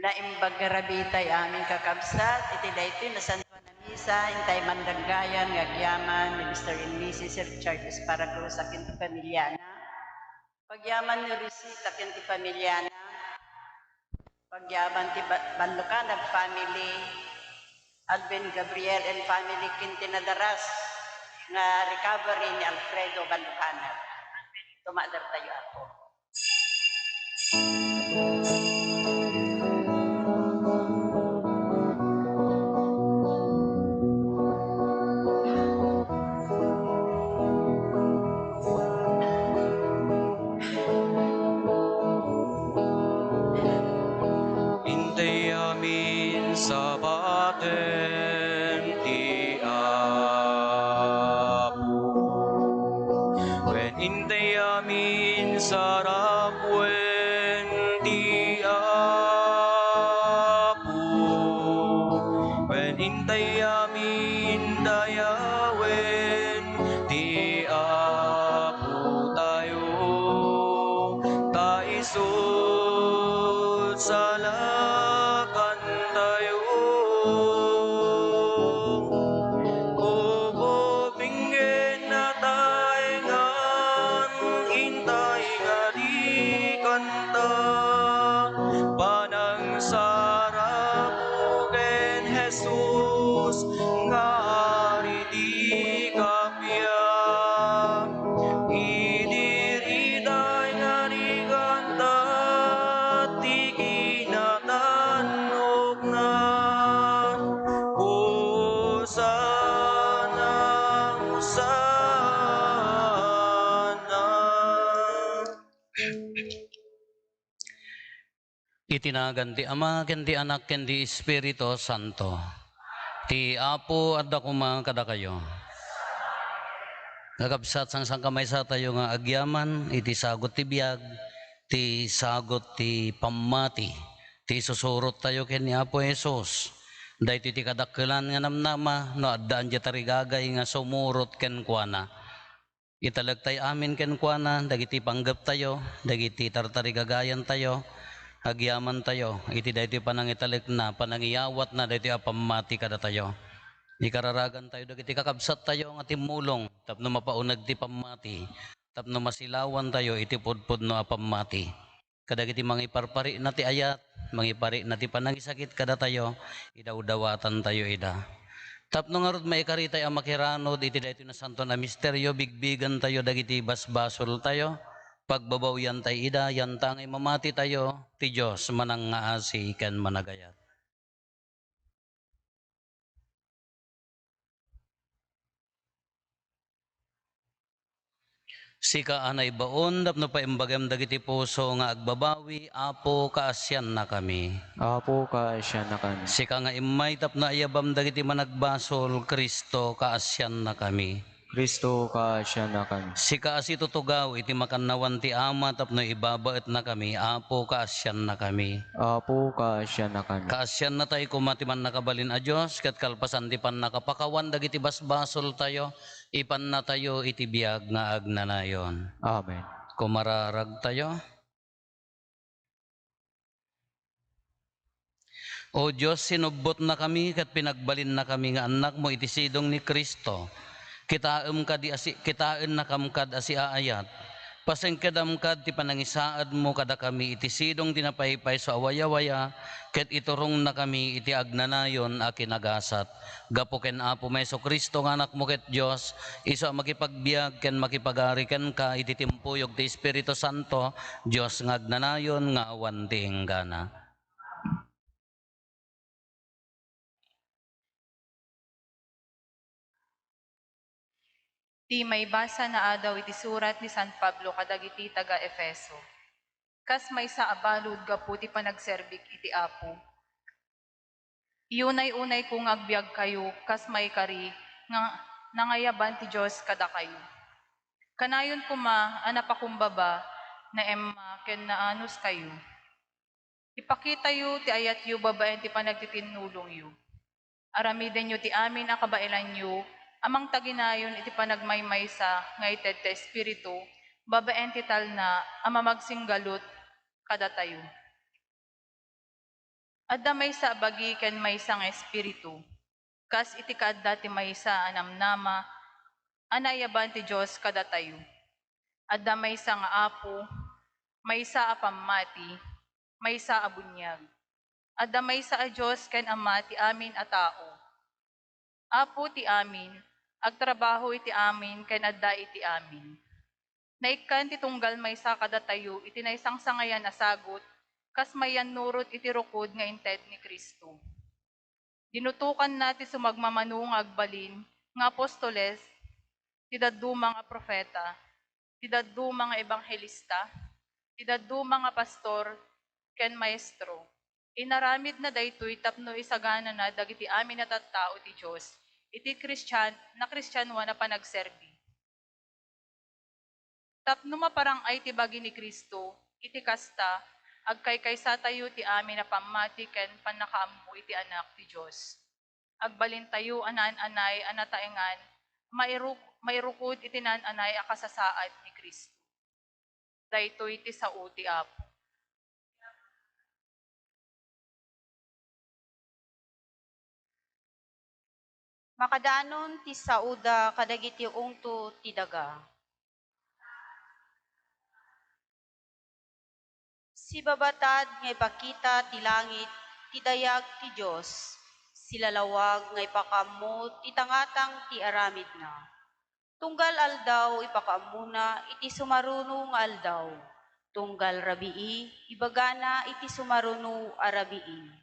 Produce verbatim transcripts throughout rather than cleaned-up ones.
Naimbag nga rabii tay amin, kakabsat, iti daytoy nasantoan a misa, intay mandaggayan nga agyaman ni Mister and Missus Richard Esparragosa ken ti pamiliana. Pagyaman ni Rosita ken ti pamiliana. Pagyaman ti Ba-, Banlucanag family, Alvin Gabriel and family, ken ti nadaras nga recovery ni Alfredo Banlucanag. Tumader tayo, Apo. Intay amin sabaten ti Apo. Wen intay amin sarap wen ti Apo. Wen intay amin dayawen ti Apo tayo, ta isut' salakan tayo. Ubo pinggen nataengan, intay nga di kanta, panangsarabo ken Jesus nga Ari ti kappia. Idi riday nga rikanta ti kinatanukna. Hosanna, Hosanna. Iti nagan ti Ama, ken ti Anak, ken ti Espiritu Santo. Ti Apo adda koma kadakayo. Kakabsat, sangsankamaysa tayo nga agyaman iti sagut ti biag, ti sagut ti pammati, ti isusurot tayo ken ni Apo Jesus. Daytoy ti kadakkelan nga namnama, no addaan diay tarigagay nga sumurot kenkuana. Italek tay amin kenkuana dagiti panggeptayo, dagiti tartarigagayantayo, agyamantayo iti daytoy panangitalekna, panangiyawatna daytoy a pammati kadatayo. Ikararagantayo dagiti kakabsattayo nga timmulong tapno mapauneg ti pammati, tapno masilawantayo iti pudpudno a pammati. Kadagiti mangiparparina ti ayat, mangiparina ti panangisakit kadatayo, idawdawatantayo ida. Tapno ngarud maikaritay a makiranud iti daytoy nasantoan a misterio, bigbigantayo dagiti basbasoltayo, pagbabawiantay ida, yantangay mamatitayo, ti Dios manangngaasi ken managayat. Sika a naibaon tapno paimbagem dagiti puso nga agbabawi, Apo, kaasiannakami. Apo, kaasiannakami. Sika nga immay tapno ayabam dagiti managbasol, Cristo, kaasiannakami. Cristo, kaasiannakami. Sika a situtugaw iti makannawan ti Ama tapno ibabaetnakami, Apo, kaasiannakami. Apo, kaasiannakami. Kaasiannatay koma ti Mannakabalin a Dios, ket kalpasan ti pannakapakawan dagiti basbasoltayo, ipannatayo iti biag nga agnanayon. Amen. Kumararagtayo. O Dios, sinubbotnakami ket pinagbalinnakami nga annakmo iti sidong ni Cristo. Kitaem kadi a si-, kitaennakam kad a siaayat. Pasengkedam kad ti panangisaadmo kadakami iti sidong ti napaypayso a wayawaya, ket iturongnakami iti agnanayon a kinagasat. Gapu ken Apomi Jesu-Cristo nga Anakmo ket Dios, isu a makipagbiag ken makipagari kenka iti timpuyog ti Espiritu Santo, Dios nga agnanayon nga awan ti inggana. Ti maibasa nga adaw iti surat ni San Pablo kadagiti taga-Efeso. Kas maysa a balud gapu ti panagserbik iti Apo. Iyunay-unayko nga agbiagkayo kas maikari nga nangayaban ti Dios kadakayo. Kanayon koma a napakumbaba, naemma, ken naanuskayo. Ipakitayo ti ayatyo babaen ti panagtitinnulongyo. Aramidenyo ti amin a kabaelanyo a mangtaginayon iti panagmaymaysa nga ited ti Espiritu babaen ti talna a mamagsinggalut kadatayo. Adda maysa a bagi ken maysa nga Espiritu, kas iti kaadda ti maysa a namnama a naayaban ti Dios kadatayo. Adda maysa nga Apo, maysa a pammati, maysa a buniag. Adda maysa a Dios ken Ama ti amin a tao. Apo ti amin, agtrabaho iti amin ken adda iti amin. Naikkan ti tunggal maysa kadatayo iti naisangsangayan a sagut, kas mayannurot iti rukod nga inted ni Cristo. Dinutokanna ti sumagmamano nga agbalin nga apostoles, ti dadduma nga profeta, ti dadduma nga ebanghelista, ti dadduma nga pastor ken maestro. Inaramidna daytoy tapno isaganana dagiti amin a tattao ti Dios iti Christian, nakristianoan a panagserbi. Tapno maparang-ay ti bagi ni Cristo, iti kasta, agkaykaysatayo ti amin a pammati ken pannakaammo iti Anak ti Dios. Agbalintayo a naan-anay a nataengan, mairuk-, mairukod iti naan-anay a kasasaad ni Cristo. Daytoy ti sao ti Apo. Makadanon ti saoda kadagiti ungto ti daga. Sibabatad nga ipakita ti langit ti dayag ti Dios, silalawag nga ipakaammo ti tangatang ti aramidna. Tunggal aldaw ipakaammona iti sumaruno nga aldaw, tunggal rabii ibagana iti sumaruno a rabii.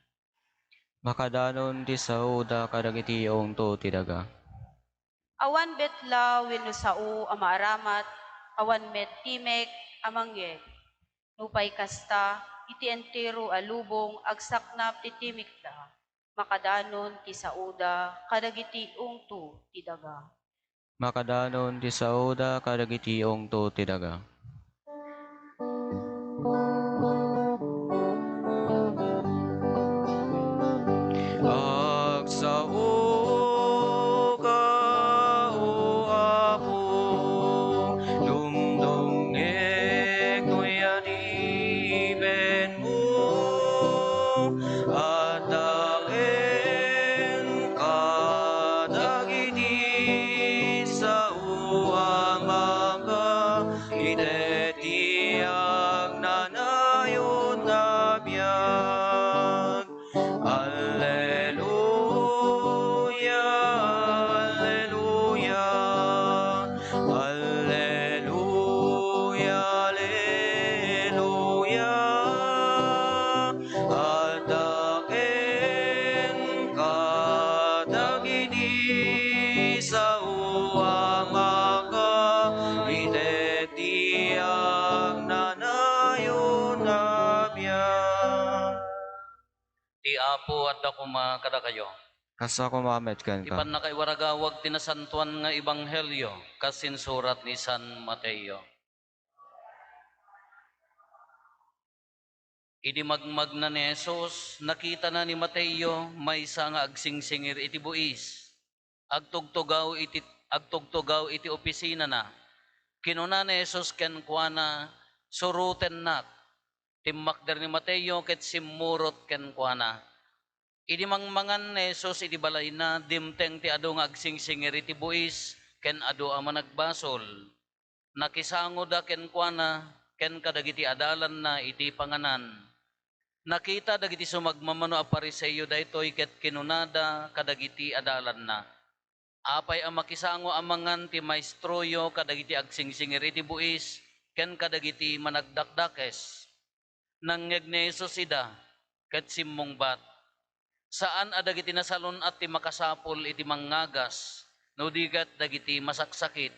Makadanon ti saoda kadagiti ungto ti daga. Awan betla wenno sao a maaramat, awan met timek a mangyeg. Nupay kasta, iti entero a lubong agsaknap ti timekda. Makadanon ti saoda kadagiti ungto ti daga. Makadanon ti saoda kadagiti ungto ti daga. Agsaoka, O Apo, dumdumngeg toy adipenmo, addaken kadagiti sao a maka Ited ti agnanayon a biag. Alleluia, alleluia, alleluia, alleluia. Adda kenka dagiti sao a makaited ti agnanayon a biag. Ti Apo adda koma kadakayo. Kasta koma met kenka. Ti pannakaiwaragawag ti nasantoan nga ebanghelio kas insurat ni San Mateo. Idi magmagna ni Jesus, nakitana ni Mateo maysa nga agsingsingir iti buis. Agtugtugaw iti, agtugtugaw iti opisinana. Kinuna ni Jesus kenkuana, "Surotennak." Timmakder ni Mateo ket simmurot kenkuana. Idi mangmangan ni Jesus iti balayna, dimteng ti adu nga agsingsingir iti buis ken adu a managbasol. Nakisangoda kenkuana ken kadagiti adalanna iti panganan. Nakita dagiti sumagmamano a Fariseo daytoy ket kinunada kadagiti adalanna, "Apay a makisango a mangan ti maestroyo kadagiti agsingsingir iti buis ken kadagiti managdakdakes?" Nangngeg ni Jesus ida ket simmungbat, "Saan a dagiti nasalun-at ti makasapul iti mangngagas, no di ket dagiti masaksakit.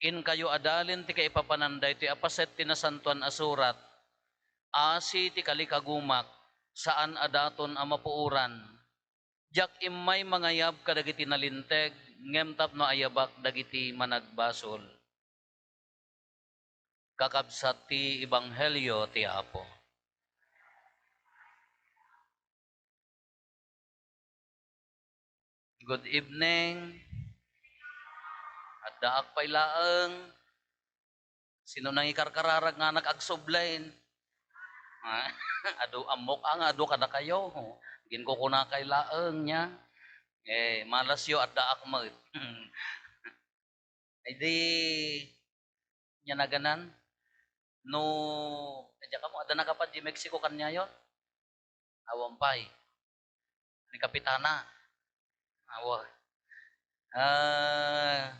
Inkayo adalin ti kaipapanan daytoy a paset ti Nasantoan a Surat, 'Asi ti kalikagumak, saan a daton a mapuoran.' Diak immay mangayab kadagiti nalinteg, ngem tapno ayabak dagiti managbasol." Kakabsat ti ebanghelio ti Apo. Good evening. Addaak pay laeng. Sino nangikarkararag nga anak agsublain? Ha? Adu, ammok a nga adu kadakayo. Ginkukuna kay laeng niya. Eh, malasyo, addaak met. Idi, nya naganan, no, adda kamo, adda nakapan di Mexico kaniayo? Awan pay. Ni Kapitana. Awa. Ah,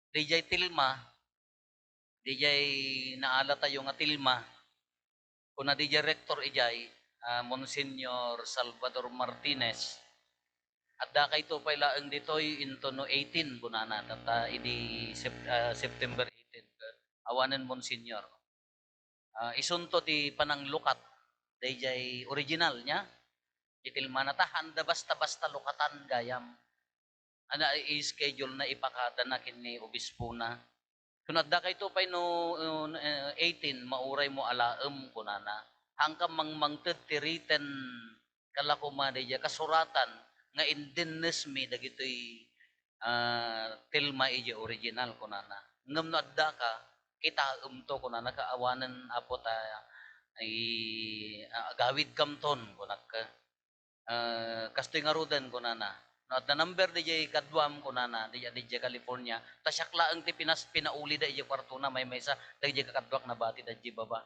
dijay Tilma, dijay naalatayo nga Tilma, kuna dijay rector ijay, ah, Monsignor Salvador Martinez, "Adda kayto pay laeng ditoy intono eighteen," kunana, tatta idi Sep-, ah, September eighteen, awanen Monsignor. Ah, isunto ti pananglukat dayjay original niya. Iti Tilmana ta, haanda basta-basta lukatan gayam. Ana, i-schedule na, ipakadana ken ni obispona. Kun adda kayto pay no, no, eh, eighteen, mauray mo alaem, kunana. Hangka mangmangted ti written, kala koma dayjay kasuratan nga indennes mi dagitoy, ah, Tilma ijay original, kunana. Ngem no addaka, kitaemto, kunana, ka awanen Apo ta, i-, a-, agawidkamton, kunak. Ah, kastoy ngaruden, kunana. No adda number dayjay kaduam, kunana, dayjay, dayjay California, ta siak laeng ti pinas-, pinaulida ijay kuartona, maymaysa, dayjay kakaduak nabati dayjay baba.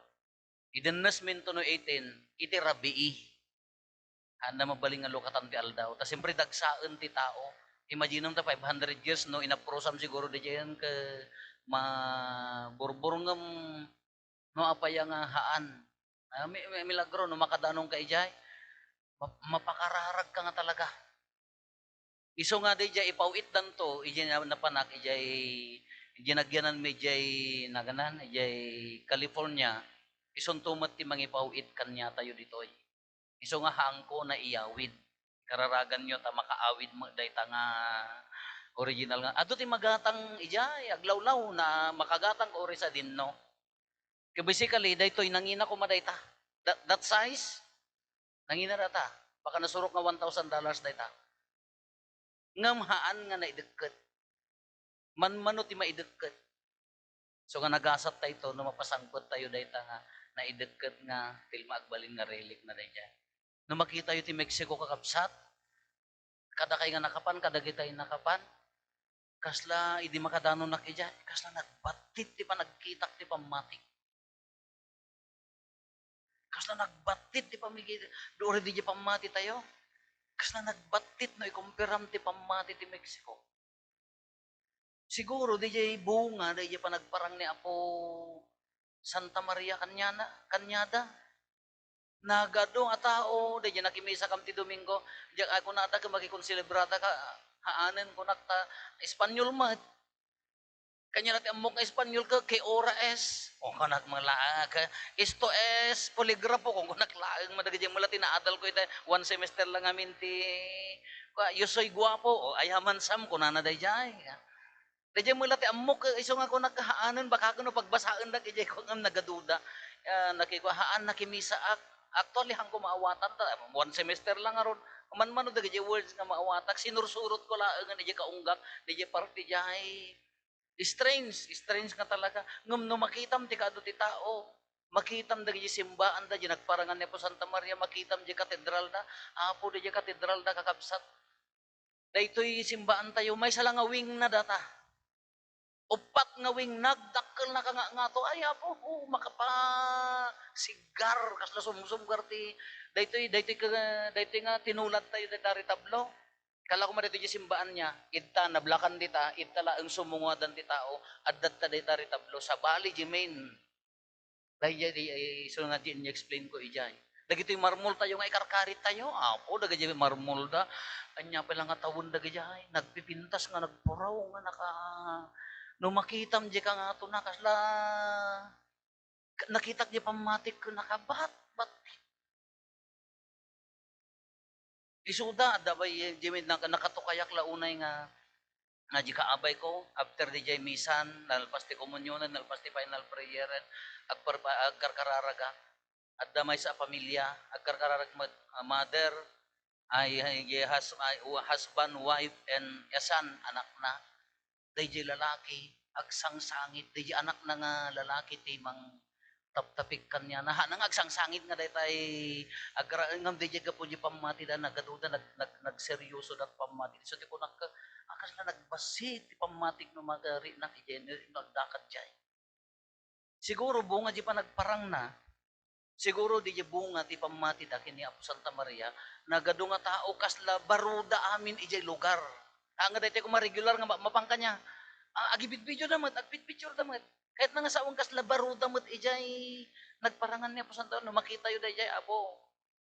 Idennes mi intono eighteen, iti rabii. Haanda mabalin nga lukatan ti aldaw. Ta siyempre, dagsaen ti tao. Imaginem ta five hundred years, no, inaprosam siguro daydiayen ket maburbur ngem no apay nga haan. Ah, mi-, mi-, milagro no makadanonka idiay. Ma-, mapakararagka nga talaga. Isu nga daydiay ipaw-itdanto, idiay na-, napanak, idiay, idiay nagyananmi idiay naganan, idiay California, isunto met ti mangipaw-it kaniatayo ditoy. Isu nga haanko naiyawid. Kararaganyo ta makaawid met dayta nga original nga. Adu ti magatang idiay, aglawlaw na makagatang ka uri sadinno. Ket basically, daytoy nangina koma dayta. That, that size, nangina data. Baka nasurok nga one thousand dollars dayta. Ngem haan nga naidekket. Manmano ti maidekket. So nga nagasat tayo no mapasangpet tayo dayta nga naidekket nga Tilma agbalin nga relic na daydiay. No makitayo ti Mexico, kakabsat, kadakay nga nakapan, kadagitay nakapan, kasla idi makadanonak idiay, kasla nagbattit ti panagkitak ti pammatik. Kasla nagbattit ti pamigi-, duri di pammati tayo. Kasla nagbattit no ikumpiram ti pammati ti Mexico. Siguro, dijay bunga, dijay panagparang ni Apo Santa Maria Cañada, Cañada. Nagadu nga tao, dijay nakimisakam ti Domingo, dijay, ay, kunada ka, makikonselebrada ka, haanen, kunak ta, Espanyol met. Kaniana ti ammok nga Espanyol ka, "Qué hora es?" O, kunak met laeng, "Esto es poligrafo," kun kunak laeng, madagiti met la ti naadalko ita, one semester lang amin ti, kua, "Yo soy guapo," o, "Ayaman sam," kunana daydiay. Daydiay met la ti ammok, isu nga kunak, haanen, baka kuno pagbasaendak, idiay ko ngem nagaduda. Ah, nakikua, haan, nakimisaak. Actually, haanko maawatan ta, one semester lang ngarud. Manmano dagiti words nga maawatak, sinursurotko laengen idiay kaunggak, idiay parte diay. Strange, strange nga talaga. Ngem no makitam ti kaadu ti tao, makitam dagiti simbaanda, di nagparangan ni Apo Santa Maria, makitam di katedralda, Apo, di katedralda, kakabsat. Daytoy simbaantayo, maysa la nga wingna data. Uppat nga wing, nagdakkel na ka nga, nga to, ay, Apo, oh, makapasigar, kasla sumsumgar ti, daytoy, daytoy ka, daytoy nga tinuladtayo, dayta retablo. Kala ko madaytoy di simbaan niya, idta, nablakan dita, idta laeng sumunguadan ti tao, addatta dayta retablo, sabali di main. Daydiay, eh, isu nga di ini-explain ko idiay. Dagitoy marmol tayo nga ikarkarit tayo, Apo, dagiti marmol da. Ania pay la nga tawen dagidiay, nagpipintas nga nagpuraw nga naka-, no makitam di ka nga to na, kasla, nakitak di pammatik, nakabat-, bat-, Isuda, adda pay, eh, di met naka-, nakatukayak la unay nga, nga di kaabayko, after di jay misan, nalpas ti komunionen, nalpas ti final prayeren, agpar-, agkarkararagak. Adda maysa a pamilya, agkarkararag met, ah, mother, ay, ay, ye hus-, ay, wa-, husband, wife, and a son, anakna. Dayjay lalaki, agsangsangit, dayjay anakna nga lalaki ti mang-, taptapik kaniana. Haan nga agsangsangit nga daytay agra-, ngem daydiay gapu diay pammatida, nagaduda, nag-, nag-, nagseryosoda ti pammati. Isu ti kunak, a, kasla nagbassit ti pammatik no magarinak idiay, no agdakad diay. Siguro bunga diay panagparangna, siguro diay bunga ti pammatida ken ni Apo Santa Maria, nagadu nga tao kasla baruda amin idiay lugar. Haan nga daytoy koma regular nga ma-, mapan kaniana. A, agibidbideo da met, agpicture da met. Kayatna nga sawen kasla baruda met idiay nagparangan ni Apo Santa, no makitayo daydiay, Apo,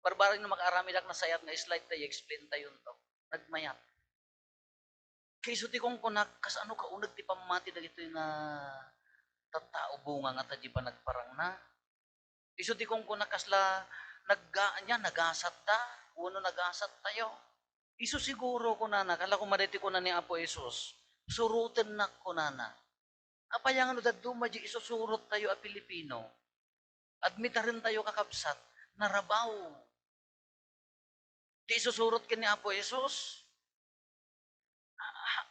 barbareng no makaaramidak nasayaat nga slide ta i-explain tayonto. Nagmayat. Ket isu ti kunkunak, kasano kauneg ti pammati dagitoy nga tattao, bunga ngata diay panagparangna? Isu ti kunkunak, kasla nagga-, ania, nagasatda, wenno nagasattayo. Isu siguro, kunana, kasla koma daytoy kuna ni Apo Jesus, "Surotennak," kunana. Apay nga no dadduma diay isusurottayo a Pilipino, admitarentayo, kakabsat, narabaw. Diay isusurot ken ni Apo Jesus. Ha-, ha-,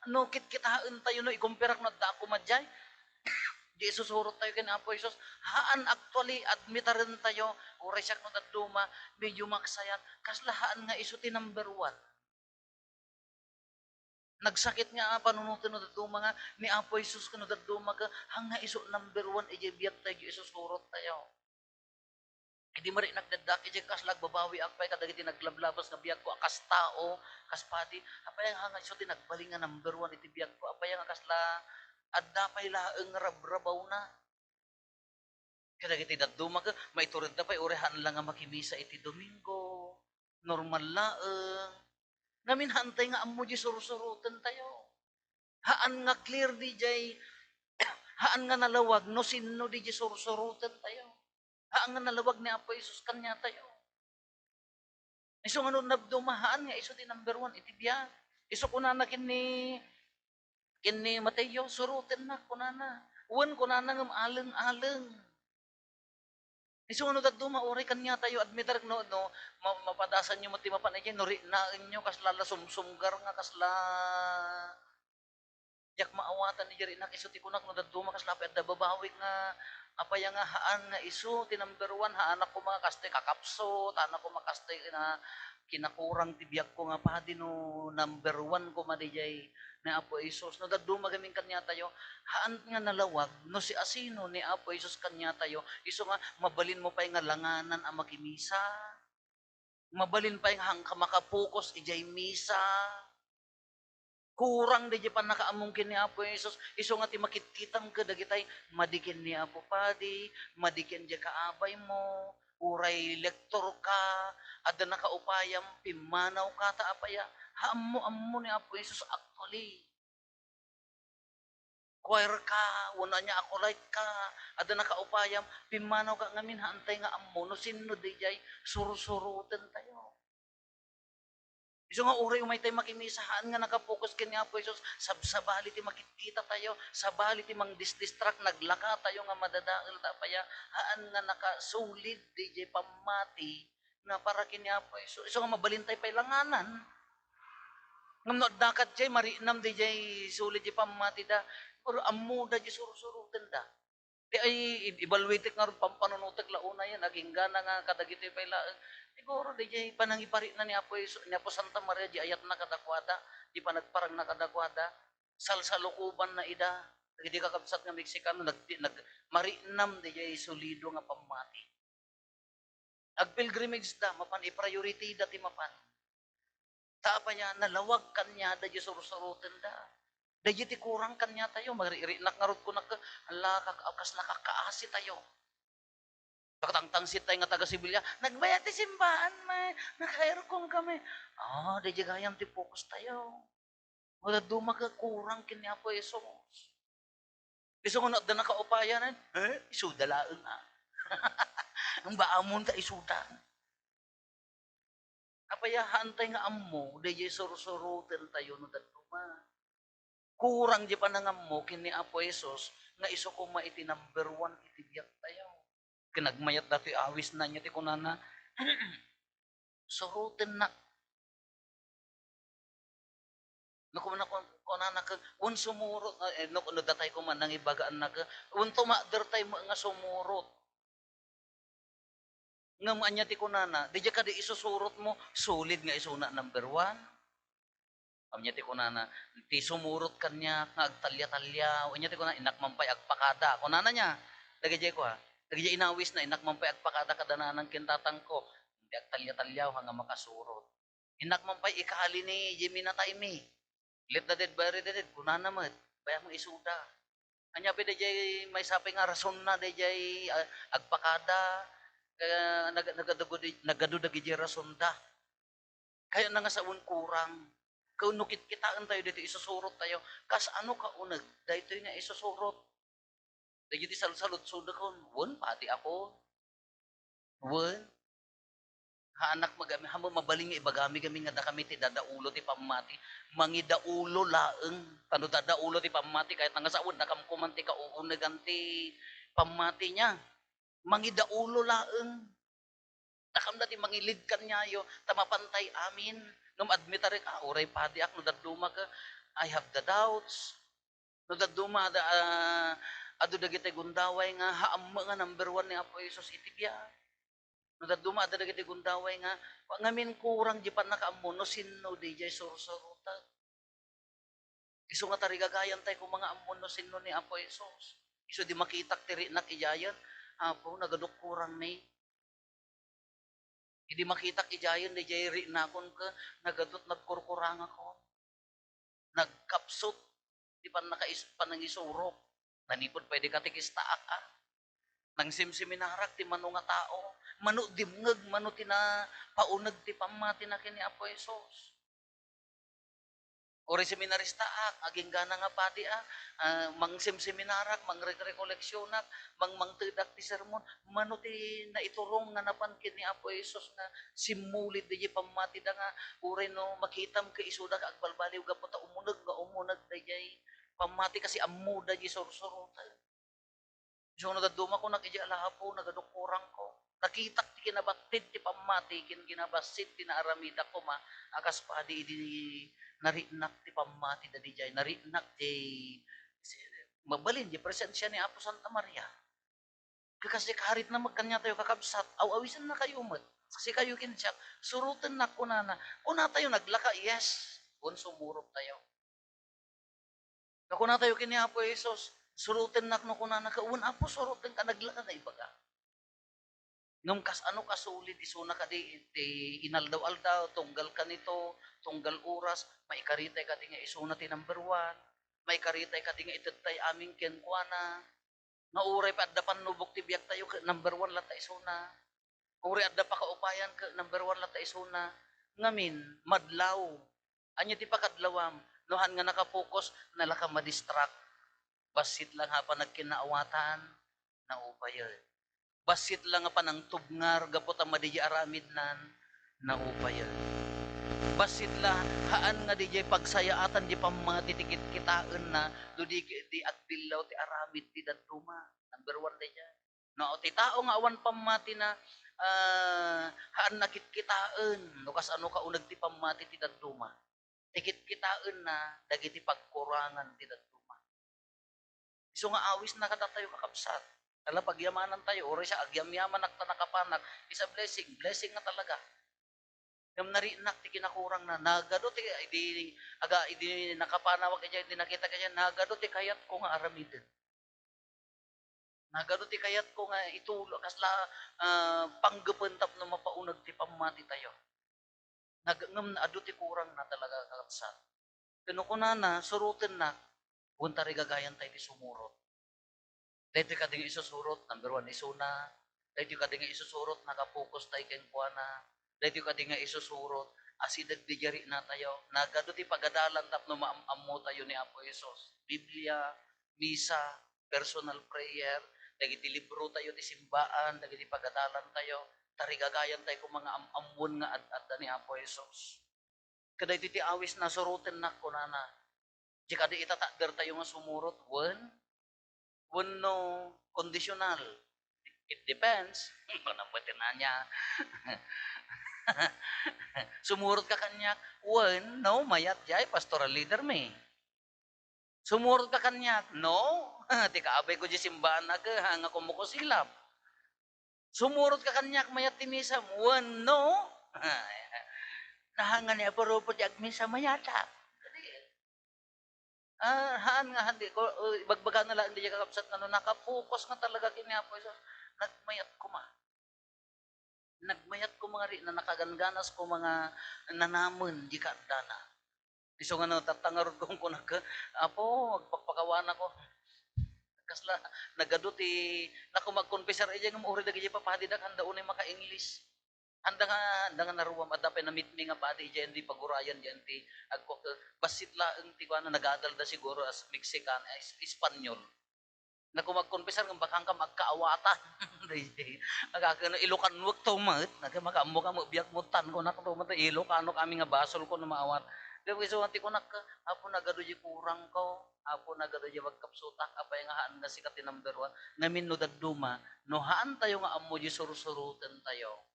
no kitkitaentayo, no ikumpirak no adda koma diay, diay isusurottayo ken ni Apo Jesus. Haan, actually, admitarentayo, uray siak no dadduma, medyo maksayan, kasla haan nga isu ti number one. Nagsakit nga panunoten no dadduma nga ni Apo Jesus ken no dadduma ket haan nga isu number one idiay biagtayo, idiay isusurottayo. Idi marinak daddak, idiay kasla agbabawiak pay kadagiti naglablabas nga biagko a kas tao, kas padi, apay nga haan nga isu ti nagbalin nga number one iti biagko, apay nga kasla adda pay laeng nga rabrabawna. Kadagiti dadduma ket maituredda pay uray haan la nga makimisa iti Domingo, normal laeng. Ngamin haantay nga ammo diay sursurotentayo. Haan nga clear diay, haan nga nalawag no sinno diay sursurotentayo. Haan nga nalawag ni Apo Jesus kaniatayo. Isu nga no dadduma, haan nga isu ti number one iti biag. Isu kunana ken ni, ken ni Mateo, "Surotennak," kunana. Wen, kunana ngem aleng-aleng. Isu nga no dadduma, uray kaniatayo, admitarek no, no, ma-, mapadasanyo met ti mapan idiay, no riknaenyo, kasla la sumsumgar nga, kasla diak maawatan idiay riknak, isu ti kunak, no dadduma, kasla apay adda babawik nga, apay nga haan nga isu ti number one, haanak koma kastoy kakapsut, haanak koma kastoy nga kinakurang ti biagko nga padi no number one koma diay ni Apo Jesus. No dadduma gamin kaniatayo, haan nga nalawag no siasino ni Apo Jesus kaniatayo, isu nga mabalinmo pay nga langanan a makimisa. Mabalin pay nga haanka makapokus idiay misa. Kurang daydiay pannakaammom ken ni Apo Jesus, isu nga ti makitkitam kadagitay madi ken ni Apo Padi, madi ken diay kaabaymo, uray lektorka, adda nakaupayam, pimmanawka ta apay a, ammo-ammo ni Apo Jesus actually. Choirka, wenno ania, acolyteka, adda nakaupayam, pimmanawka ngamin, haantay nga ammo no sinno daydiay sursurotentayo. Isu nga uray umaytay makimisa, haan nga nakapokus ken ni Apo Jesus, sab-, sabali ti makitkitatayo, sabali ti mangdisdistract, naglakatayo nga madadael, ta apay a, haan nga nakasulid daydiay pammati nga para ken ni Apo Jesus. Isu nga mabalintay pay langanan. Ngem no adda kadiay, mariknam daydiay sulid diay pammatida, pero ammoda diay sursurotenda. Ti ay, i-, ibalwitek ngarud, pampanunotek la unayen, aginggana nga kadagitoy pay laeng. Siguro daydiay panangiparikna ni Apo Jesu-, ni Apo Santa Maria, diay ayatna kadakuada, diay panagparangna kadakuada, salsalukobanna ida. Dagiti kakabsat nga Meksikano, nag-, nag-, mariknam daydiay solido nga pammati. Agpilgrimageda, mapan i-priority da ti mapan. Ta apay a, nalawag kaniada diay sursurotenda. Daydiay ti kurang kaniatayo, mariknak ngarud kunak, ala, kak-, kasla kakaasitayo. Pagtangtangsittayo nga taga-Sevilla, nagbayat ti simbahan, may, naka-aircon kami. Ah, daydiay gayam ti pokustayo. Wen, dadduma ket kurang ken ni Apo Jesus. Isu nga no adda nakaupayan, eh, isuda laeng, ah. Ang baamon ta isuda. Apay a, haantay nga ammo, daydiay sursurotentayo no dadduma. Kurang diay panangammo ken ni Apo Jesus nga isu koma iti number one iti biagtayo. Ken nagmayat datoy awisna, ania ti kunana, "Surotennak." No, kung, no, kung, Kunana ket, wen sumurot, eh, no, no datay koma nangibagaanna ket, wen tumakdertay met nga sumurot. Ngem ania ti kunana, daydiay kadi isusurotmo, solid nga isuna number one. Ania ti kunana, ti sumurot kaniak nga agtalia-taliaw. Ania ti kunana, innak man pay agpakada. Kunana nia, dagidiay ko, ha, dagidiay inawisna, innak man pay agpakada kada nanang ken tatangko. Ti agtalia-taliaw nga makasurot. Innak man pay ikali ni Jimmy nataymi. Let the dead bury the dead, kunana met, bayam nga isuda. Ania pay daydiay maysa pay nga rasonna daydiay, ah, agpakada, ah, nag-, nagadu-, nagadu dagidiay rasonda. Kayatna nga sawen kurang. Ket no kitkitaentayo ditoy isusurottayo, kas ano kauneg daytoy nga isusurot? Dagiti salsaludsodakon, wen, padi ako. Wen. Haanak magami, haan mabalin nga ibagami gamin nga dakami ti dadaulo ti pammati. Mangidaulo laeng. Ta no dadaulo ti pammati, kayatna nga sawen, dakam koman ti kauunegan ti pammati nia. Mangidaulo laeng. Dakam da ti mangilid kaniayo, ta mapantay amin. Ngem admitarek, ah, uray padiak no dadduma ket, I have the doubts. No dadduma, ada, ah, adu dagiti gundaway nga, haan met nga number one ni Apo Jesus iti biag. No dadduma, ada dagiti gundaway nga, wa-, ngamin kurang di pannakaammo no sinno daydiay sursurotek. Isu nga tarigagayan tayo koma nga ammon no sinno ni Apo Jesus. Isu di makitak ti rinak idiayen, Apo, nagadok kurang ni. Idi makitak idiayen, daydiay rinakon ket nagadot nagkurkurangakon. Nagkapsut ti pannakais-, panangisurok. Nanipud pay di katekista ak, ah. Nangsimseminarak ti mano nga tao. Mano dimngeg, mano ti napauneg ti pammatina ken ni Apo Jesus. Uray seminaristaak, aginggana nga padiak, ah, mangsemseminarak, mangrerekoleksionak, mang-, mangtedak ti sermon, mano ti naiturong nga napan ken ni Apo Jesus nga simmulid daydiay pammatida nga uray no makitam ket isuda nga agbalbaliw gapu ta umuneg nga umuneg daydiay pammati kasi ammoda diay sursuroten. Isu no dadduma kunak idiay alahapo, nagadok kurangko. Nakitak ti kinabatted ti pammati ken kinabassit ti naaramidak koma a kas padi idi narinak ti pammati daydiay, narinak diay, mabalin diay presensia ni Apo Santa Maria. Ket kas diay karitna met kaniatayo, kakabsat, aw-awisennakayo met. Saksikayo ken siak, surotennak kunana. Kunatayo naglaka, yes. Wen, sumurot tayo. No kunatayo ken ni Apo Jesus, surotennak no kunana, ket wen, Apo, surotenka, naglaka nga ibaga. Ngem kas ano kasulid isuna kadi iti inaldaw-aldaw, tunggal kanito, tunggal oras, maikaritay kadi nga isuna ti number one, maikaritay kadi nga itedtay amin kenkuana, nga uray pa adda pannubok ti biagtayo, ket number one latta isuna. Uray adda pakaupayan, ket number one latta isuna. Ngamin, madlaw. Ania ti pakadlawam? No haan nga nakapokus, nalaka madistract. Bassit lang ha panagkinnaawatan, naupayen. Bassit lang nga panangtubngar gapu ta madi diay aramidnan, naupayen. Bassit la, haan nga diay pagsayaatan diay pammati ti kitkitaenna, no di, di agbillaw ti aramid ti dadduma. Number one daydiay. No, ti tao nga awan pammatina, ah, haan a kitkitaen no kasano kauneg ti pammati ti dadduma. Ti kitkitaenna dagiti pagkurangan ti dadduma. Isu nga awisna kadatayo, kakabsat. Ala, pagyamanantayo, uray sa agyamyamanak ta nakapanak, is a blessing, blessing nga talaga. Ngem narinak ti kinakurangna. Nagadu ti, idi, aga, idi nakapanawak idiay, idi nakitak idiay, nagadu ti kayatko nga aramiden. Nagadu ti kayatko nga itulo, kasla, ah, panggepen tapno mapauneg ti pammatitayo. Nag-, ngem adu ti kurangna talaga, kakabsat. Ken no kunana, surotennak, wen, tarigagayan tayo ti sumurot. Daytoy kadi nga isusurot, number one, isuna. Daytoy kadi nga isusurot, nakapokus tayo kenkuana. Daytoy kadi nga isusurot, asideg ti diay riknatayo. Nagadu ti pagadalan tapno maam-ammo tayo ni Apo Jesus. Biblia, misa, personal prayer, dagiti libro tayo ti simbaan, dagiti pagadalan tayo, tarigagayan tayo koma nga am-ammon nga ad-adda ni Apo Jesus. Kadaytoy ti awisna, surotennak, kunana. Di kadi ita takder tayo nga sumurot, wen, wenno kondisyonal. It depends. Kunam met ti ania. Sumurot ka kaniak, wen, no, mayat diay, pastoral leader mi. Sumurot ka kaniak? No. Ti kaabay ko di simbaan, aga, nga kumukusilap. Sumurot ka kaniak, mayat ti misa? Wen, no. Nahangan ni Apo Rufo ti agmisa, mayat. Ah, haan nga, hindi ko, uh, ibagbagana lang di kakabsat nga no, nakapokus nga talaga ken ni Apo Jesus, nagmayat koma. Nagmayat koma nga ri, na nakagangganas koma nga nanamen di kaaddana. Isu nga no, tatta ngarud kong kunak, "Apo, agpakpakawanako." Kasla, nagadu ti, naku, magkonfesar idiay ngem uray dagiti papadi da, kanda unay maka-English. Anda nga, anda nga naruam, adda pay namitmi nga padi idiay, andi pagurayan, diyan ti agkuak, bassit laeng ti kuana, nagadalda siguro as Mexican, as Espanyol. Naku, magkonfesar ngem bakankam agkaawatan. Agakeno, Ilocanok to met, naku, makaammo ka met, biag mo tan, kunak to met, Ilocano kami nga basol ko no maawat. Kaya isu ti kunak, "Apo, nagadu di kurangko, Apo, nagadu di pagkapsutak, apay nga haan nga sika ti number one?" Ngamin no dadduma, no haan tayo nga ammo di sursuroten tayo,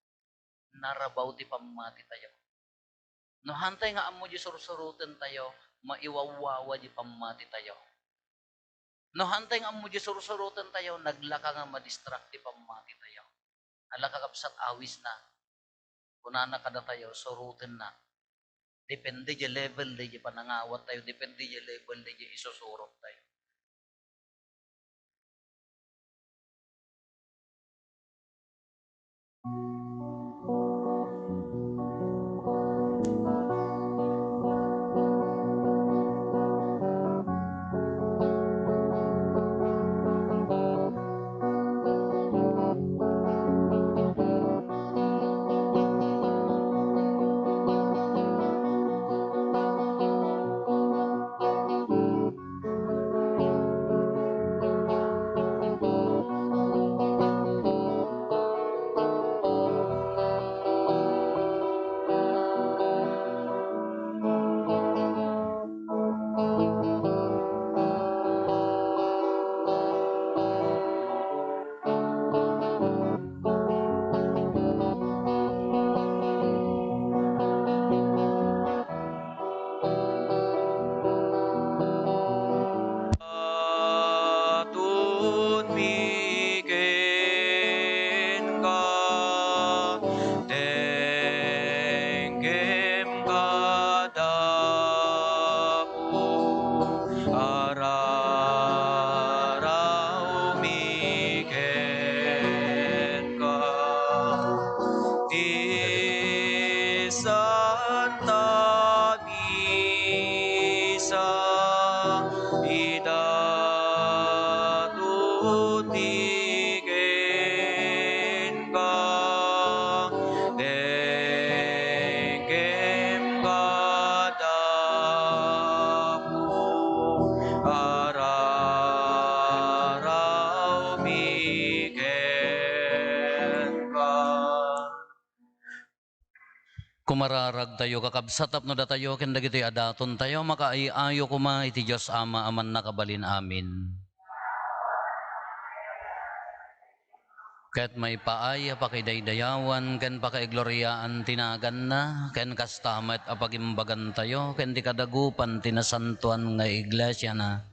narabaw ti pammati tayo. No hantay nga ammo di sursuroten tayo, maiwawwawa di pammati tayo. No hantay nga ammo di sursuroten tayo, naglaka nga madistract ti pammati tayo. Ala, kakabsat, awisna. Kunana kadatayo, surotenna. Depende di level di panangawat tayo, depende di level di isusurot tayo. Atunmi kenka, dengkem kada Ararawmi kenka ti Santa Misa, idatuti kenka, dengkem kada Apo, ararawmi kenka. Kumararagtayo, kakabsat, tapno datayo ken dagitoy a datontayo makaay-ayo koma iti Dios Ama a Mannakabalin. Amen. Ket maipaay a pakidaydayawan ken pakaigloriaan ti naganna, ken kasta met a pagimbagantayo ken ti kadagupan ti nasantoan nga iglesiana.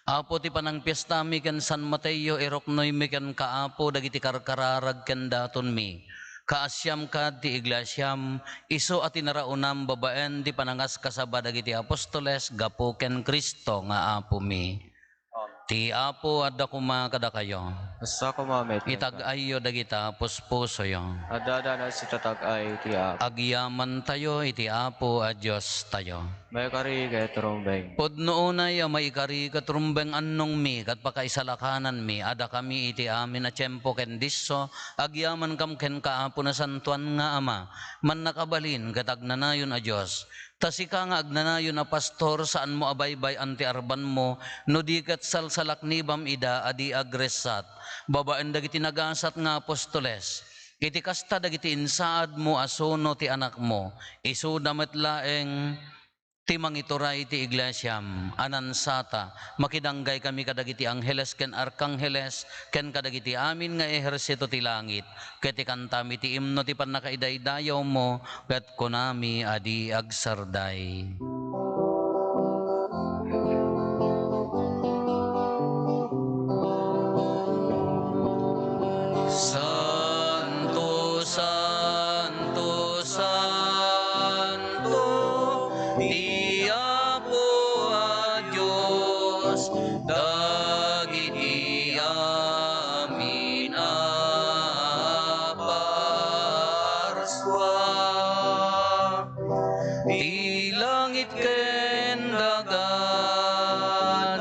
Apo, ti panangpiestami ken San Mateo, iruknoymi kenka, Apo, dagiti karkararag ken datonmi. Kaasiam kad ti iglesiam, isu a tinaraonam babaen ti panangaskasaba dagiti apostoles gapu ken Cristo nga Apomi. Amen. Ti Apo adda koma kadakayo. Kasta koma met kenka. Itag-ayyo dagita puspusoyo. Adda danas ita tag-ay ti Apo. Agyamantayo iti Apo a Diostayo. Maikari ket rumbeng. Pudno unay a maikari ket rumbeng, annongmi ket pakaisalakananmi a dakami iti amin a tiempo ken disso, agyamankam kenka, Apo Nasantoan nga Ama, mannakabalin ket agnanayon a Dios. Ta sika nga agnanayon a pastor, saanmo a baybay-an ti arbanmo, no di ket salsalaknibam ida a di agressat babaen dagiti nagasat nga apostoles. Iti kasta, dagiti insaadmo a suno ti Anakmo, isuda met laeng ti mangituray ti iglesiam a nansata. Makidanggay kami kadagiti angheles ken arkangheles ken kadagiti amin nga ehersito ti langit, ket ikantami ti imno ti pannakaidaydayawmo, ket kunami a di agsarday. ken daga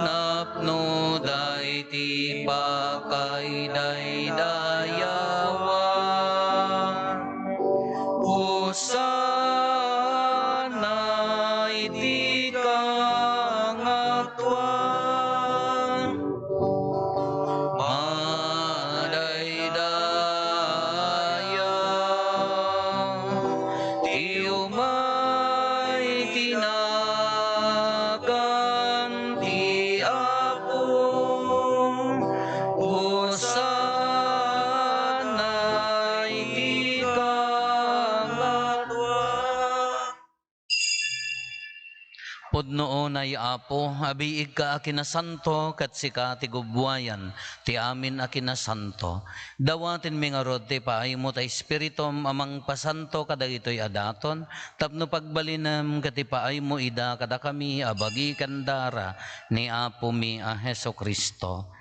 napno daydi pakaidaydayawa. Hosanna iti kangatoan. Madaydaya ti umay ti nagan ti Apo. Hosanna iti kangatoan. Pudno unay, Apo, a biigka a kinasanto, ket sika ti gubbuayan ti amin a kinasanto. Dawatenmi ngarud ti ipaaymo ta Espiritum a mangpasanto kadagitoy a daton, tapno pagbalinem ket ipaaymo ida kadakami a bagi ken dara ni Apomi a Jesu-Cristo.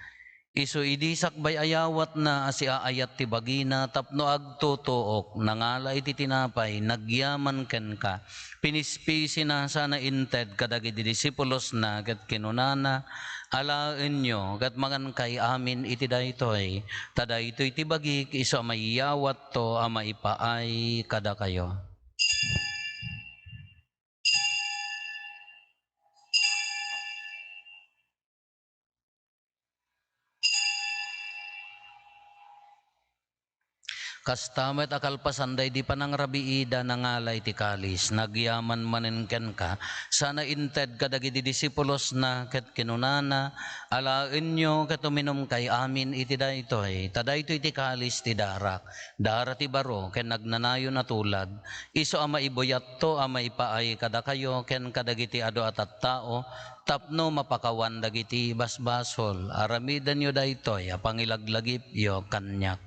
Isu idi sakbay a yawatna a siaayat ti bagina tapno agtutuok, nangala iti tinapay, nagyaman kenka, pinispisina sana inted kadagiti disipulosna ket kinunana, "Alaenyo ket mangankay amin iti daytoy, ta daytoy ti bagik isu a mayawatto a maipaay kadakayo." Kasta met a kalpasan daydi panangrabiida, nangala iti kalis, nagyaman manen kenka, sana inted kadagiti disipulosna, ket kinunana, "Alaenyo ket uminumkay amin iti daytoy, ta daytoy ti kalis ti darak, dara ti baro ken nagnanayon a tulag, isu a maibuyatto a maipaay kadakayo ken kadagiti adu a tattao, tapno mapakawan dagiti basbasol. Aramidenyo daytoy a pangilaglagipyo kaniak."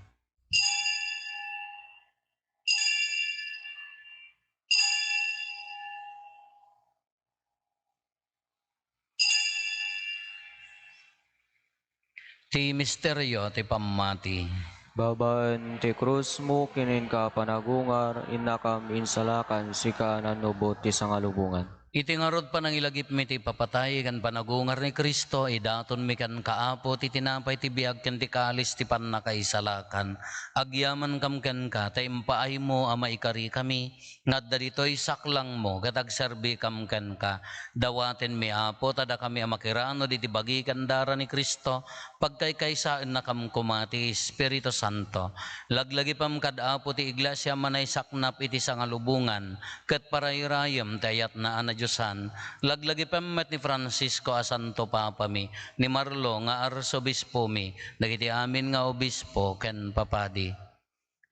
Ti misterio ti pammati. Babaen ti krusmo ken inka panagungar, innakam insalakan, sika a nanubot ti sangalubongan. Iti ngarud, panangilagipmi ti ipapatay ken panagungar ni Cristo, idatonmi kenka, Apo, ti tinapay ti biag ken ti kalis ti pannakaisalakan. Agyamankam kenka, ta impaaymo a maikarikami nga adda ditoy saklangmo ket agserbikam kenka. Dawatenmi, Apo, ta dakami a makiranud iti bagi ken dara ni Cristo, pagkaykaysaennakam koma ti Espiritu Santo. Laglagipem kad, Apo, ti iglesia a manaysaknap iti sangalubongan ket parayrayem ti ayatna a nadiosan. Laglagipem met ni Francisco a Santo Papami, ni Marlo nga Arsobispomi, dagiti amin nga obispo ken papadi.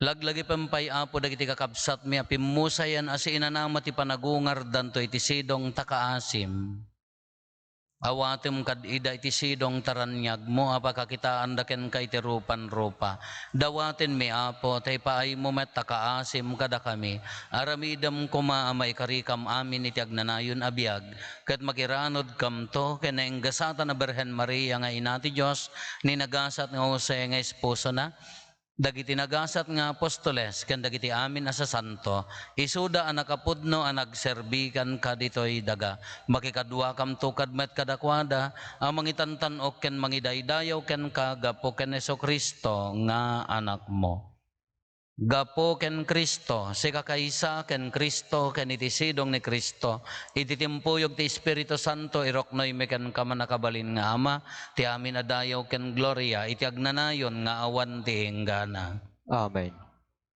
Laglagipem pay, Apo, dagiti kakabsatmi a pimmusayen a siinanama ti panagungardanto iti sidong ta kaasim. Awatem kad ida iti sidong ta raniagmo a pakakitaanda kenka iti rupan-rupa. Dawatenmi, Apo, ta ipaaymo met ta kaasim kadakami. Aramidem koma a maikarikam amin iti agnanayon a biag, ket makiranudkamto ken nainggasatan a Birhen Maria nga Ina ti Dios, ni nagasat nga Jose nga esposona, dagiti nagasat nga apostoles ken dagiti amin a sasanto, isuda a nakapudno a nagserbikan kaditoy daga. Makikaduakamto kad met kadakuada a mangitantan-ok ken mangidaydayaw kenka gapu ken Jesu-Cristo nga Anakmo. Gapu ken Cristo, sikakaysa ken Cristo, ken iti sidong ni Cristo, iti timpuyog ti Espiritu Santo, iruknoymi kenka, mannakabalin nga Ama, ti amin a dayaw ken gloria iti agnanayon nga awan ti inggana. Amen.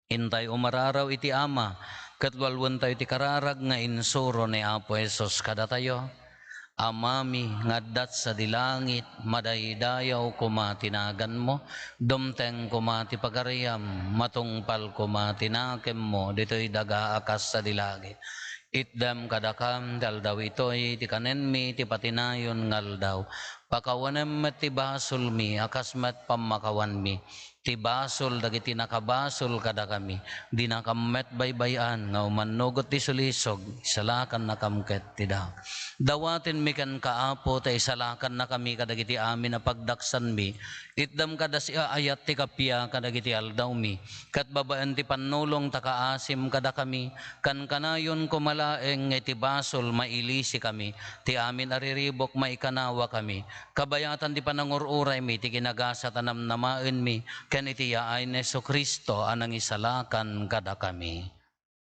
Intay umararaw iti Ama, ket lualuentayo ti kararag nga insuro ni Apo Jesus kadatayo. Amami nga addat sadi langit, madaydayaw koma ti naganmo, dumteng koma ti pagariam, matungpal koma ti nakemmo ditoy daga a kas sadi langit. Itdem kadakam ti aldaw itoy ti kanenmi ti patinayon nga aldaw. Pakawanem met ti basolmi a kas met pammakawanmi ti basol dagiti nakabasol kadakami. Dinakam met baybay-an nga umannugot ti sulisog, isalakannakam ket ti daak. Dawatenmi kenka, Apo, ta isalakannakami kadagiti amin a pagdaksanmi. Itdam kada siaayat ti kappia kadagiti aldawmi, ket babaen ti pannulong ta kaasim kadakami, kankanayon koma laeng nga iti basol mailisikami, ti amin a riribuk maikanaawakami, kabayatan ti panangur-uraymi ti kinagasat a namnamaenmi, ken iti yaay ni Jesu-Cristo a nangisalakan kadakami.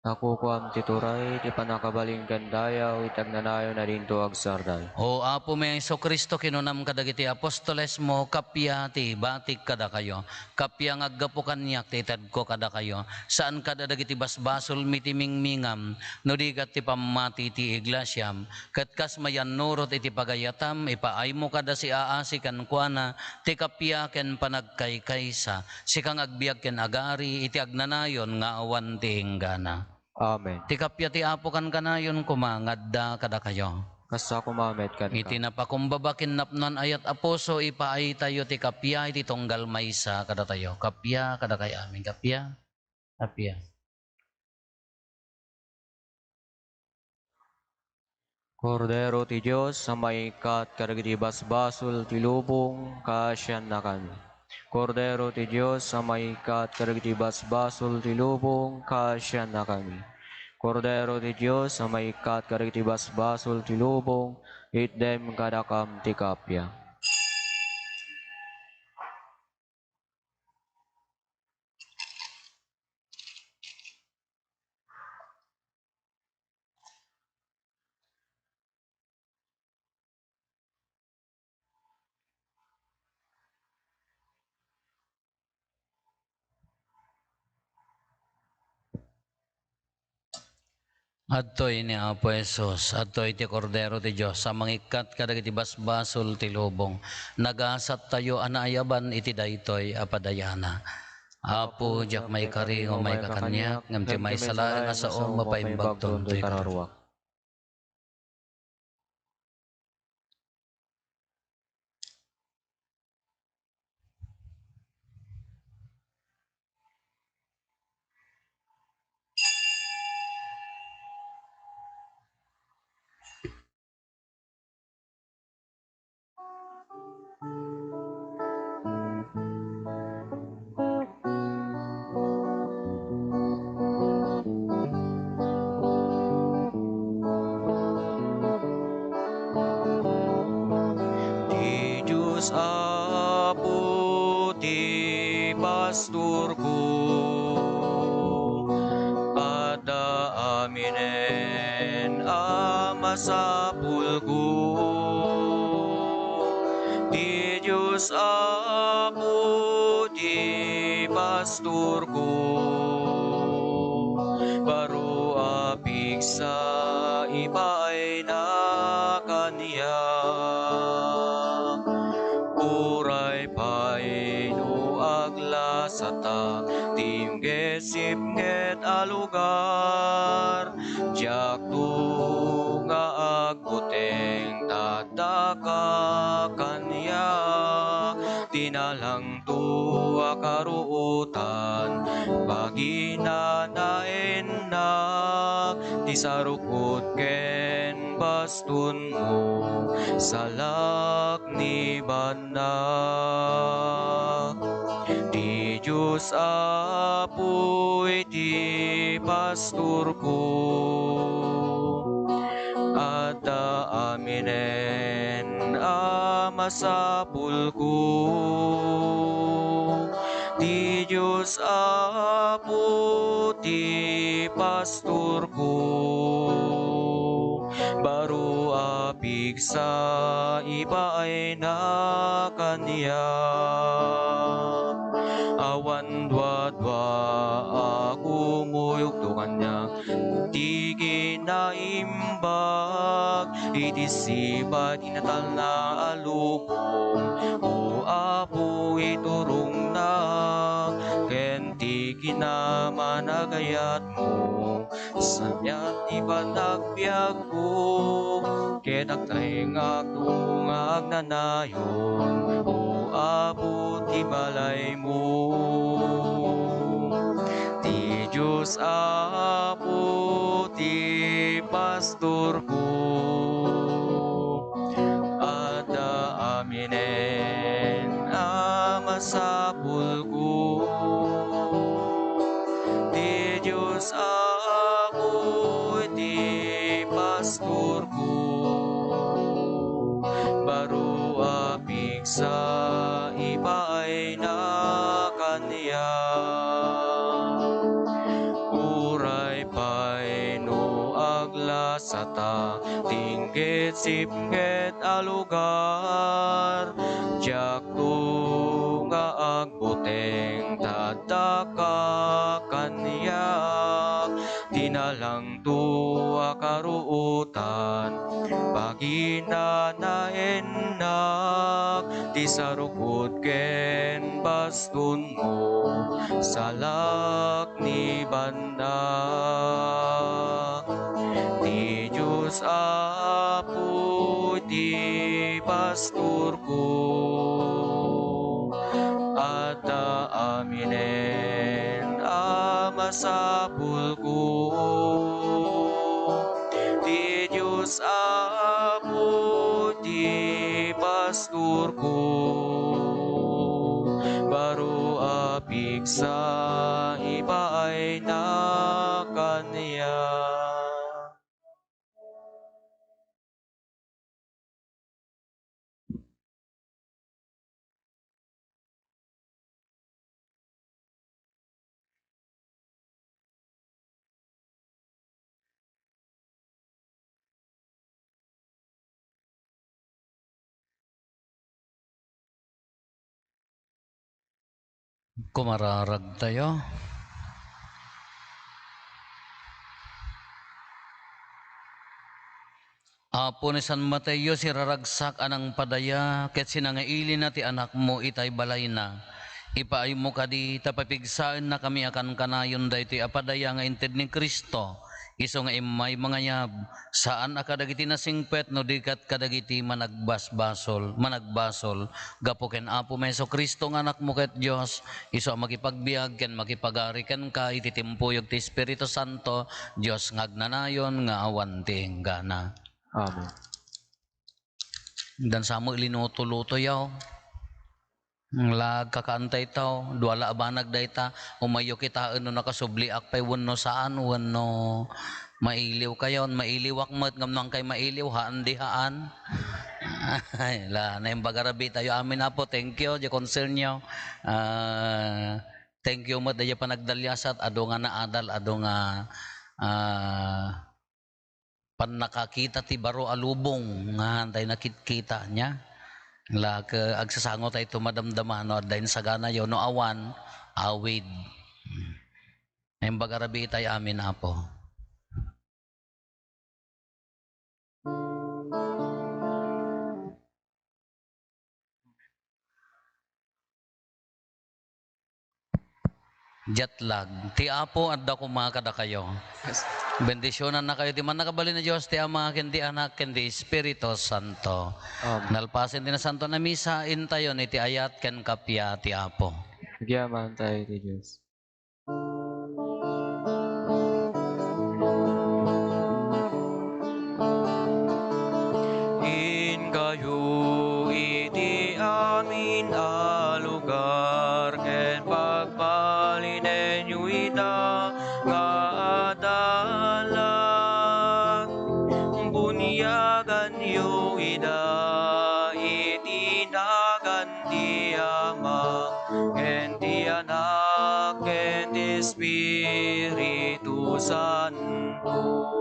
Nakukuam ti turay, ti pannakabalin ken dayaw, iti agnanayon a dinto agsardeng. O Apomi a Jesu-Cristo, kinunam kadagiti apostolesmo, kappia ti ibatik kadakayo, kappia nga aggapu kaniak ti itedko kadakayo, saan kada dagiti basbasolmi ti mingmingam, no di ket ti pammati ti iglesiam, ket kas mayannurot iti pagayatam, ipaaymo kada siaasi kenkuana ti kappia ken panagkaykaysa, sika nga agbiag ken agari iti agnanayon nga awan ti inggana. Amen. Ti kappia ti Apo kankanayon koma nga adda kadakayo. Kasta koma met kenka. Iti napakumbaba ken napnoan ayat a puso, ipaaytayo ti kappia iti tunggal maysa kadatayo. Kappia kadakayo amin. Kappia. Kappia. Kordero ti Dios a maikkat kadagiti basbasol ti lubong, kaasiannakami. Kordero ti Dios a maikkat kadagiti basbasol ti lubong, kaasiannakami. Kordero ti Dios a maikkat kadagiti basbasol ti lubong, itdem kadakam ti kappia. Adtoy ni Apo Jesus, adtoy ti Kordero ti Dios a mangikkat kadagiti basbasol ti lubong. Nagasattayo a naayaban iti daytoy a padayana. Apo, diak maikari nga umayka kaniak, ngem ti maysa laeng a sao mapaimbagton toy kararuak. Ti Dios Apo ti pastorko, adda aminen a masapulko. Ti Dios Apo ti pastorko, baro a pigsa ipaayna kaniak. Uray pay no aglasatak ti imgesipnget a lugar, diakto nga agbuteng ta adda ka kaniak. Dinalangto a karuotan, paginanaennak ti sarukod ken bastonmo, salak ni banna. Ti Dios Apo iti pastorko, adda aminen a masapulko. Ti Dios Apo ti pastorko, baro a pigsa ipaayna kaniak. Awan duadua a kumuyogto kaniak ti kinaimbag. Iti sipa ti natalna a lubong, O Apo, iturongnak, ken ti kinamanagayatmo, sanian ti panagbiagko, ket agtaengakto nga agnanayon, O Apo ti balaymo. Ti Dios Apo ti pastorko. Adda aminen a masapulko. Ti Dios Apo ti pastorko. Baro a pigsa ipaayna kaniak. Uray pay no aglasata ti inggit sipnget a lugar, diakto nga agbuteng ta adda kaniak. Ti nalangto a karuotan, paginanaennak ti sarukod ken bastonmo, salak ni banna. Ti Dios Apo ti pastorko. Adda aminen a masapulko. Ti Dios Apo ti pastorko. Baro a pigsa ipaayna kaniak. Kumararagtayo. Apo, ni San Mateo, siraragsak a nangpadaya, ket sinangailina ti anakmo itay balayna. Ipaaymo kadi, ta papigsaennakami a kankanayon daytoy a padaya nga inted ni Cristo, isu nga immay mangayab, saan a kadagiti nasingpet no di ket kadagiti managbasbasol, managbasol. Gapu ken Apo Jesu-Cristo nga Anakmo ket Dios, isu a makipagbiag ken makipagari kenka iti timpuyog ti Espiritu Santo, Dios nga agnanayon nga awan ti inggana. Amen. Dansa mo, linuto-luto yaw. Lagkakaantay taw, dua la a banag dayta, umayyo kitaen no nakasubliak pay wenno saan, wenno mailiw kayon, mailiwak met, ngem no angkay mailiw, haan di haan. Ay, la, naimbag a rabii tayo amin, Apo, thank you, di concern yo. Ah, thank you met, daydi panagdaliasat, adu nga naadal, adu nga, ah, pannakakita ti baro a lubong nga haantay nakitkita nia. La, ke-, agsasango tayo madamdama no adda insagana yo, no awan, awid. Naimbag a rabii tayo amin, Apo. Jet lag. Ti Apo adda koma kadakayo. Bendisionannakayo ti Mannakabalin a Dios, ti Ama, ken ti Anak, ken ti Espiritu Santo. Amen. Nalpasen ti Nasanto a Misa, intayon iti ayat ken kappia ti Apo. Agyaman tayo ti Dios. Inkayo iti amin a lugar ket pagbalinenyo ita nga adda laeng. Bunyaganyo ida iti nagan ti Ama, ken ti Anak, ken ti Espiritu Santo.